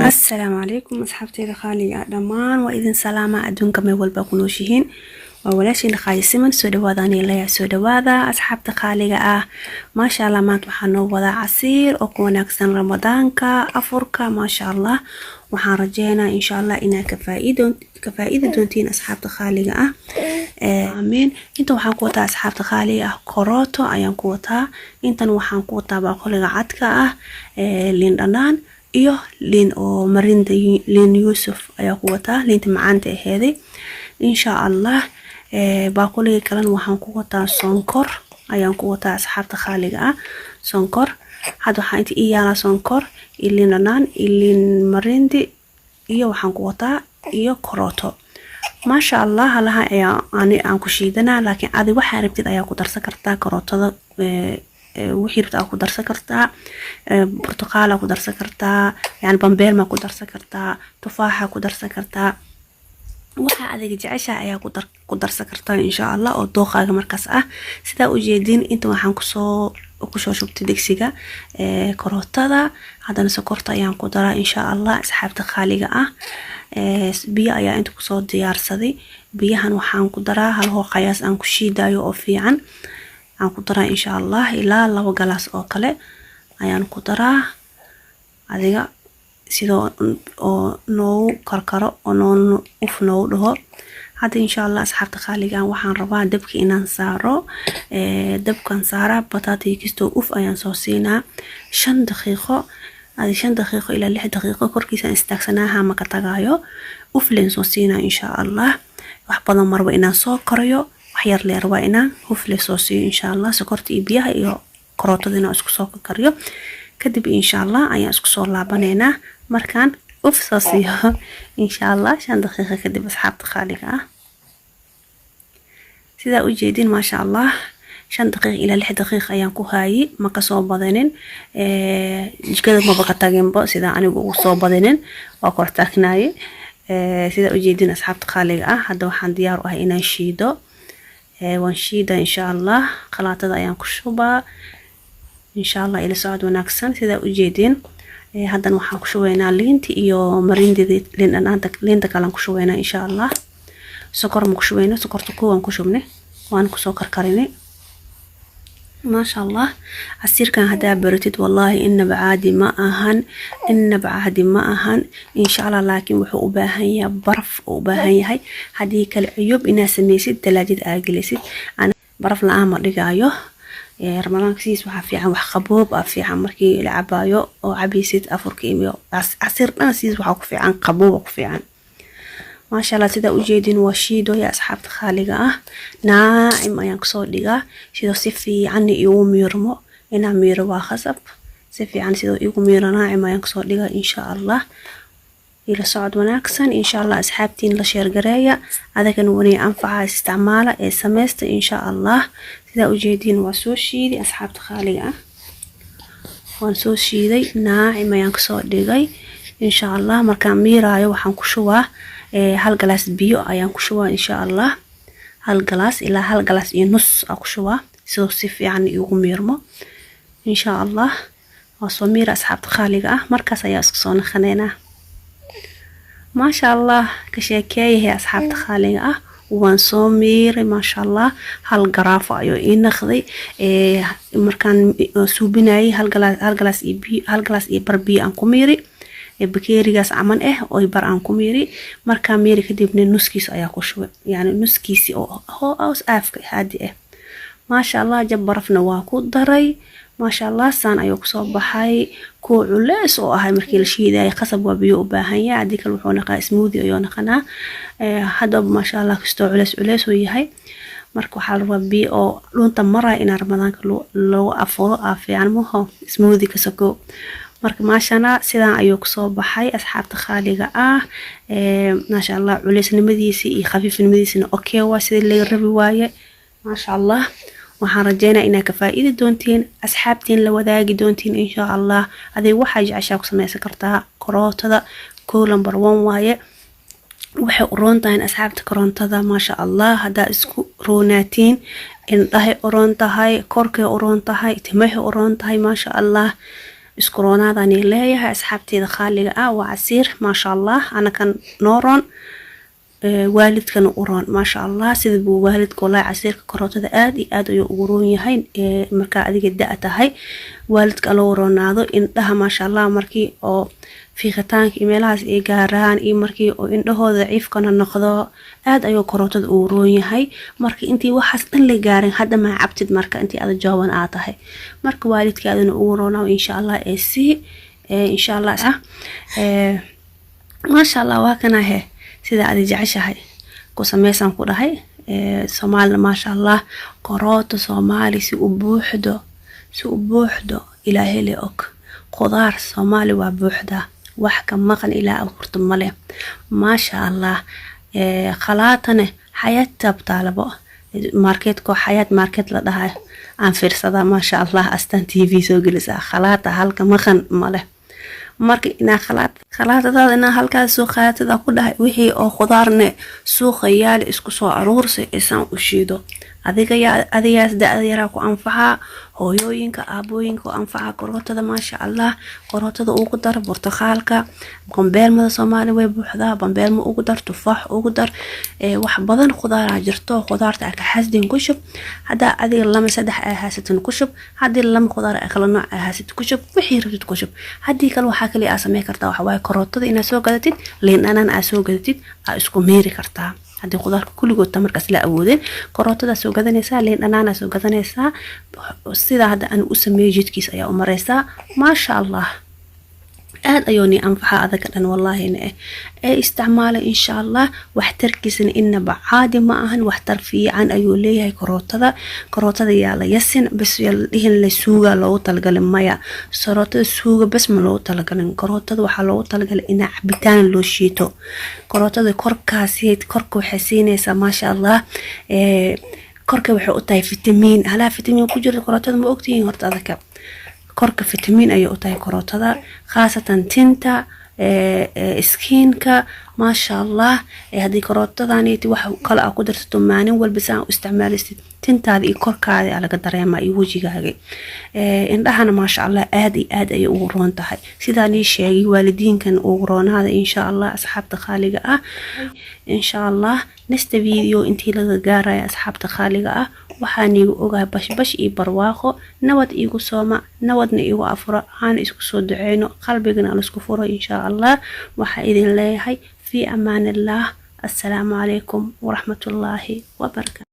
Asalaamu calaykum asxaabteyda qaaliga ah, dhammaan waa idin salaama. Adduunka meel walba ku nooshihiin, waa walaashiina Qaali Siman. Soo dhawaada, aniga soo dhawaada, asxaabta qaaliga ah. Maasha Allah, maanta waxaa noo wadaa casiir oo ku wanaagsan Ramadaanka afurka. Maasha Allah, waxaan rajeynaa insha Allah inaad ka faa'iidi doontiin, asxaabta qaaliga ah. Aamiin. Intan waxaan ku wataa, asxaabta qaaliga ah, korooto ayaan ku wataa. Intan waxaan ku wataa baaqoliga cadka ah liin dhanaan iyo liin oo marinda, liin Yuusuf ayaa ku wataa, liinta macaanta aheeday insha Allah. Baaquliga kalena waxaan ku wataa sonkor ayaan ku wataa, asxaabta qaaliga ah. Sonkor hadda waxaa inta ii yaalaa sonkor iyo liin dhanaan iyo liin marindi iyo waxaan ku wataa iyo korooto. Maasha Allah, halaha ayaa ani aan ku shiidanaa, laakiin adi waxaa rabtid ayaa ku darsan kartaa. Karootada wixii rabta aa ku darsan kartaa, burtuqaala ku darsan kartaa, yani bambeelma ku darsan kartaa, tufaaxa ku darsan kartaa. Waxa adiga jeceshaha ayaa ku darsan kartaa insha Allah, oo dooqaaga markaas ah. Sidaa ujeedin, inta waxaan kusoo shubtay digsiga karootada. Haddana sokorta ayaan ku daraa insha Allah, asxaabta qaaliga ah. Biyo ayaa inta kusoo diyaarsaday. Biyahan waxaan ku daraa halhoo qayaas aan ku shiidayo oo fiican aan ku daraa insha Allah. Ilaa 2 galaas oo kale ayaan ku daraa, adiga sidoo oo noogu karkaro oo noo uf noogu dhaho. Hadda insha Allah, asxaabta qaaliga, waxaan rabaa dabka inaan saaro. Dabkan saaraa, bataatiga kistoo uf ayaan soo siinaa 5 daqiiqo, adi 5 daqiiqo ilaa 6 daqiiqo korkiisaan istaagsanaaha, ma ka tagaayo. Uf leen soo siinaa insha Allah. Wax badan marba inaan soo karayo, wax yar lee rabaa inaan hufle soo siiyo insha Allah. Sokorta iyo biyaha iyo karootada inaan isku soo kariyo kadib insha Allah ayaan isku soo laabaneynaa markaan uf soo siiyo insha Allah 5 daqiiqo kadib. Asxaabta qaaliga ah, sidaa ujeedin, maasha Allah, 5 daqiiq ilaa 6 daqiiq ayaan ku haayay, ma kasoo badanin. Jikada maba ka taginba, sidaa anigu ugu soo badinin, waa kor taagnaaye. Sidaa ujeedin, asxaabta qaaliga ah, hadda waxaan diyaar u ahay inaan shiido. Waan shiida insha Allah, qalaatada ayaan ku shubaa insha Allah. Ila socod wanaagsan. Sidaa ujeedin, haddana waxaan ku shubaynaa liinta iyo marindidii, liin dhanaanta, liinta kalean ku shubaynaa insha Allah. Sokor ma ku shubayno, sokorta kuwaan ku shubnay, waan kusoo karkarinay. Maasha Allah, casiirkan haddaa baratid, wallaahi inaba caadi ma ahan, inaba caadi ma ahan insha Allah. Laakiin wuxuu u baahan yahay baraf uu u baahan yahay, haddii kale cuyub inaad sameysid, talaajada aa gelisid. Baraf la-aan ma dhigaayo. Ramadaanka sidiis waxaa fiican wax qaboob ah fiican markii la cabaayo oo cabaysid afurka iyo casiir dhan. Sidiis waxaa ku fiican qabooba ku fiican. Maasha Allah, sidaa ujeedin, waa shiidoya, asxaabta khaaliga ah. Naacim ayaan kasoo dhigaa sidoo si fiican igu miirmo. Inaa miiro waa khasab, si fiican sidoo igu miiro naacim ayaan kasoo dhigaa insha Allah. Ila socod wanaagsan insha Allah. Asxaabtiin la share gareeya, adagana wanay anfaca, isticmaala ee sameysta insha Allah. Sidaa ujeediin, waa soo shiiday, asxaabta khaaliga ah, waan soo shiiday, naacim ayaan kasoo dhigay insha Allah. Markaan miiraayo waxaan ku shubaa hal galaas biyo ayaan ku shubaa insha Allah. Hal galaas ilaa hal galaas iyo nus aa ku shubaa sidoo si fiican igu miirmo insha Allah. Waa soo miira, asxaabta khaaliga ah, markaas ayaa isku soo naqaneynaa. Maasha Allah, ka sheekeeyahay, asxaabta khaaliga ah, waan soo miiray. Maasha Allah, hal garaafo ayuu ii naqday. Markaan suubinayay hal galaas iyo biyo, hal galaas iyo bar biyo aan ku miiri, bakeerigaas caman ah oo bar aan ku miiri. Markaan miiri kadibna nuskiis ayaa ku shubay, yani nuskiisi oo hoos aafka haadi ah. Maasha Allah, jab barafna waa ku daray. Maasha Allah, saan ayuu kusoo baxay. Kuwa culeys oo ahay markii la shiidayay, qasab waa biyo u baahan yahay, haddii kale wuxuu naqaa smoothie ayuu naqanaa. Haddaba maasha Allah, kastoo culeys culeys uu yahay, marka waxaa la rabaa biyo oo dhunta maraya inaa Ramadaanka lagu afuro aa fiican, maho smoothie ka soko. Marka maashana sidaan ayuu kusoo baxay, asxaabta khaaliga ah. Maasha Allah, culeysnimadiisi iyo khafiifnimadiisina okay waa sidii laga rabi waaye. Maasha Allah, Waxaan rajeynaa inaad ka faa-iidi doontiin, asxaabtiin la wadaagi doontiin, insha Allah. Adig waxaa jeceshaa ku sameysan kartaa. Karootada kow, number one waaye. Waxay u roon tahay asxaabta korontada, maasha Allah. Haddaa isku roonaatiin, indhahay u roon tahay, korkay u roon tahay, timahay u roon tahay, maasha Allah. Isku roonaadani leeyahay asxaabteeda khaaliga ah. Waa casiir, maasha Allah, anakan noo roon, waalidkana u roon, maasha Allah. Sida buu waalidka, wallahi, casiirka karootada aad iyo aad ayuu ugu roon yahay. Markaa adiga da tahay, waalidka loo roonaado. Indhaha, maasha Allah, markii oo fiiqitaanka iyo meelahaas ay gaaraan iyo markii oo indhahooda daciifkana noqdo, aad ayuu karootada ugu roon yahay. Marka intii waxaas dhan la gaarin, hadda maa cabtid, marka intii ada jooban aa tahay, marka waalidkaadana ugu roonaaw, insha Allah. Ee sii, insha Allah. Maasha Allah, waa kanahe. Sida adi jeceshahay ku sameysaan ku dhahay. Soomaalina, maasha Allah, karooto Soomaali si u buuxdo, si u buuxdo, Ilaahay le og. Khudaar Soomaali waa buuxdaa, wax ka maqan ilaa abuurta male, maasha Allah. Khalaatane Xayaat tabtaalabo, markeetko Xayaat Market la dhahay aan fiirsadaa, maasha Allah. Astaan TV soo gelisaa, khalaata halka maqan male. Marka inaa khalaatadaada inaa halkaas soo qaadatada ku dhahay. Wixii oo khudaarne suuqa yaali isku soo aruursay, isaan u shiido. Adiga yaa adigaas da-da yaraa ku anfacaa, hooyooyinka, aabooyinka ku anfacaa karootada, maasha Allah. Karootada ugu dar burtuqaalka, bambeelmada Soomaali way buuxdaa, bambeelma ugu dar, tufaax ugu dar, wax badan khudaaraa jirto. Khudaarta aa ka xasdin ku shub. Haddaa adiga lama saddex aa haysatin ku shub, haddii lama khudaar aa kala nooc aa haysatid ku shub, wixii rabtid ku shub. Haddii kale waxaa kaliya aa samey kartaa waxa waaye karootada inaad soo gadatid, liin dhanaan aa soo gadatid, aa isku meeri kartaa. Haddii khudaarka kulligood tamarkaas la awoodeen, karootadaa soo gadanaysaa, liin dhanaanaa soo gadanaysaa. Sidaa hadda aan u sameeyo jidkiis ayaa u mareysaa, maasha Allah. Aad ayuu ni anfaca adaga dhan, wallaahina ee isticmaala, insha Allah. Waxtarkiisana inaba caadi ma ahan, waxtar fiican ayuu leeyahay karootada. Karootada yaa la yasin bas, yaa la dhihin la suuga loogu talagalin. Maya, karootada suuga bas ma loogu talagalin. Karootada waxaa loogu talagalay inaa cabitaan loo shiito. Karootada korkaasi, korka waxay siinaysaa, maasha Allah, korka waxay u tahay fitamiin. Halaha fitamiin ku jira karootada ma ogtihiin horta adaka? Korka fitamiin ayay u tahay karootada, khaasatan tinta, skinka, maasha Allah. Haddii karootadaaniti wax kale aa ku darsato, maalin walba saan u isticmaalisid, tintaada iyo korkaada aa laga dareemaa iyo wejigaaga. Indhahana, maasha Allah, aad iyo aad ayay ugu roon tahay. Sidaan ii sheegay, waalidiinkan ugu roonaada, insha Allah. Asxaabta khaaliga ah, insha Allah, next video intii laga gaaraya, asxaabta khaaliga ah, waxaan iigu ogahay bashbash iyo barwaaqo. Nabad iigu sooma, nabadna iigu afuro, aana isku soo duceyno, qalbigana aan isku furo, insha Allah. Waxaa idin leeyahay fi amaanillah. Assalaamu calaykum waraxmatullaahi wabarakatu.